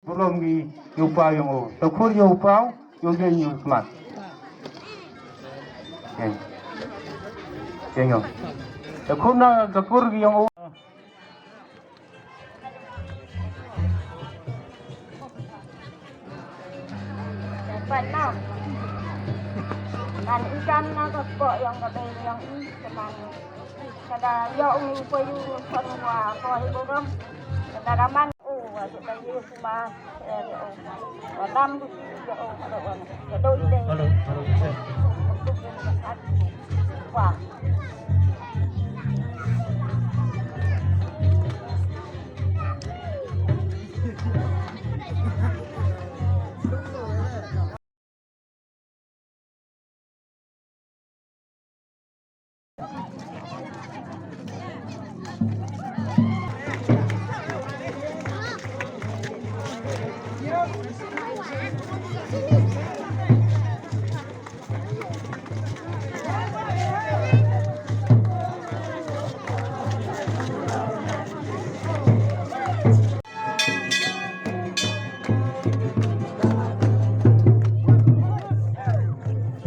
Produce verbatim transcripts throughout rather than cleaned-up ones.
Burom ngi ïa u paw ïong u. Ta khur ïa u paw ïong u ïa u smat. Ïeng. Ïeng ïong. Ta khur na ta khur ngi ïong u. Dapat tau. Kan ikan na ka spok ïong ka bei ïong i keman. Kada ïong u payu kon wa ko i burom. Kada raman u wa kita yu kuma. Hello, hello.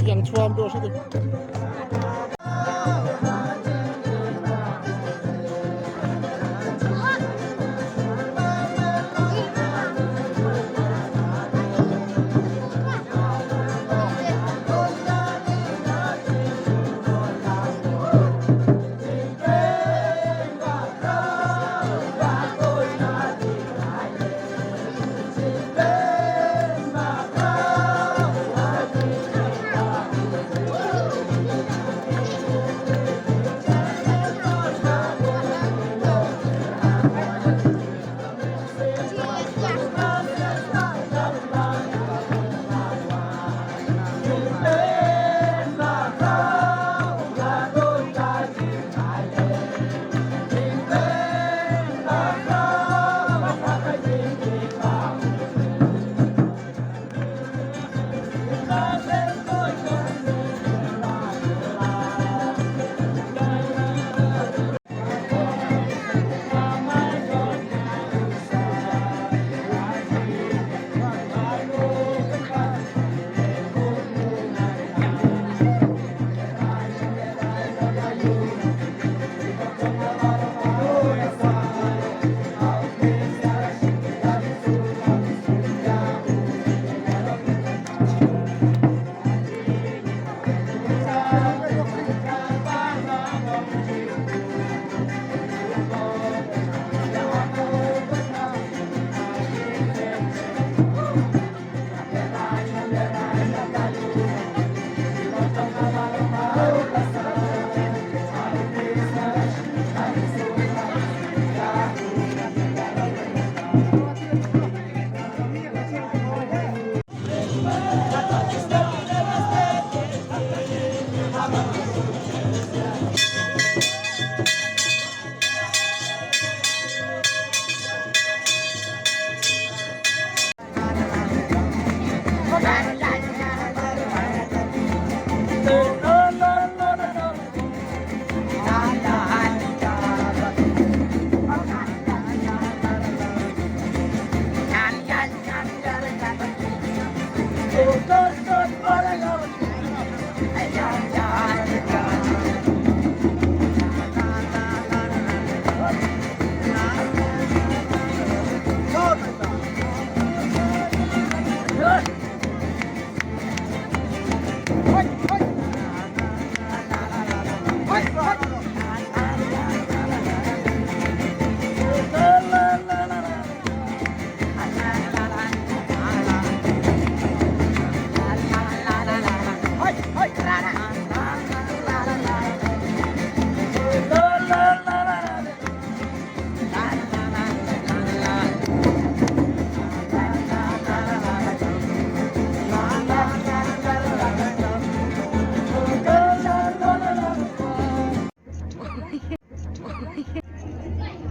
Yang chuam do satu.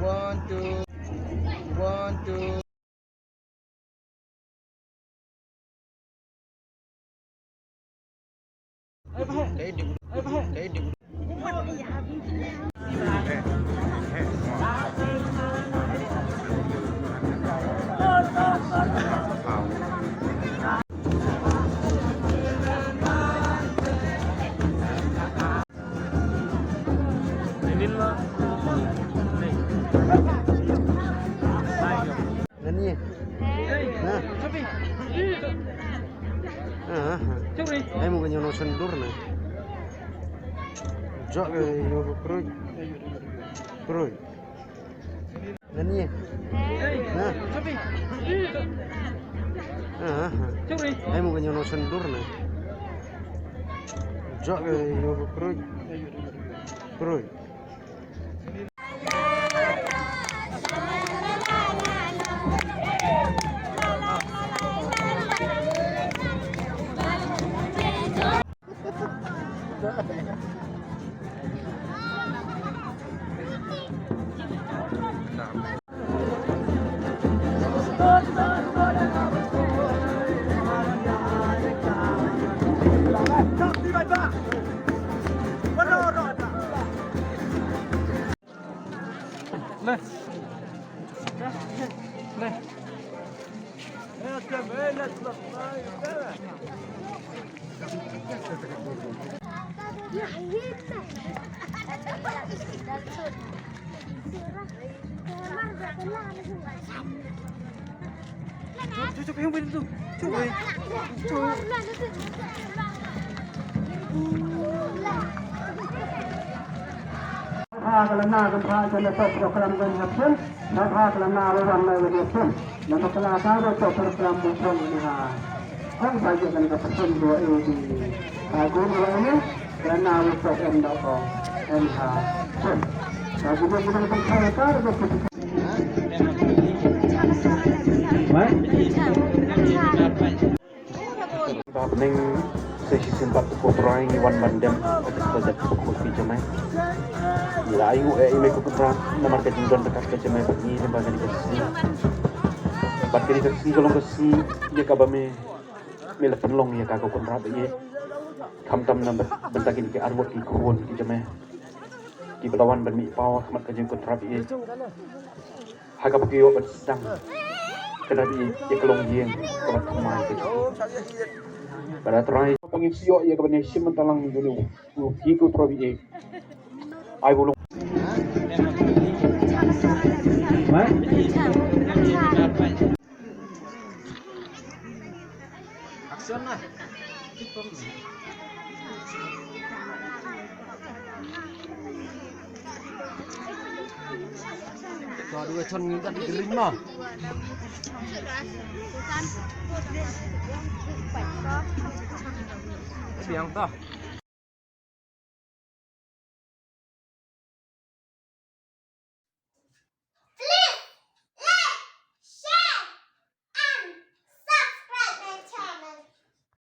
One, two. One, two. Ai mu ka ñiaw nongsan dur na. Jok ka ñiaw ka kruid. Kruid. Nani? Na. Ai mu ka ñiaw nongsan dur na. Jok ka ñiaw ka kruid. Kruid. Pha ka la na ka pha ka la tok ka klam ka hapun. Na pha ka la na la wan na ka hapun. Na ma ka la ka la tok ka klam ka hapun ni ha. Kong sa ji ka ni ka hapun dua e di. Ka gun dua e ni. Ka la na la tok em da ko. Em ha. Hapun. Ka gun dua e ni ka hapun ka la tok. Ba bneng sa shisien pat ko Trai ngi wan ban dem ha ka kjat ka khun ki jemai. Ngi la ainguh ïa i mei ko Kynrad namar ka jingdon ka jong ka jemai bad ngi lyngba kane ka sngi. Bad kane ka sngi ka long ka sngi ïa kaba me, me la pynlong ïa ka ko Kynrad ïa. Khamtam na bynta kine ki arngut ki khun ki jemai kiba la wan ban mih paw ha khmat ka jong ko Kynrad ïa. Ha kaba ki ïoh ban sdang ka dei ïa ka longïing kaba thymmai ka jong ki. Bad Trai, ba ngin sa ïoh ïa kaba ne shim bynta lang ïa une u, u ki ko Trai ïa. Ai bu long. Action na. To, dua chon ngi kat green ma. Biang to.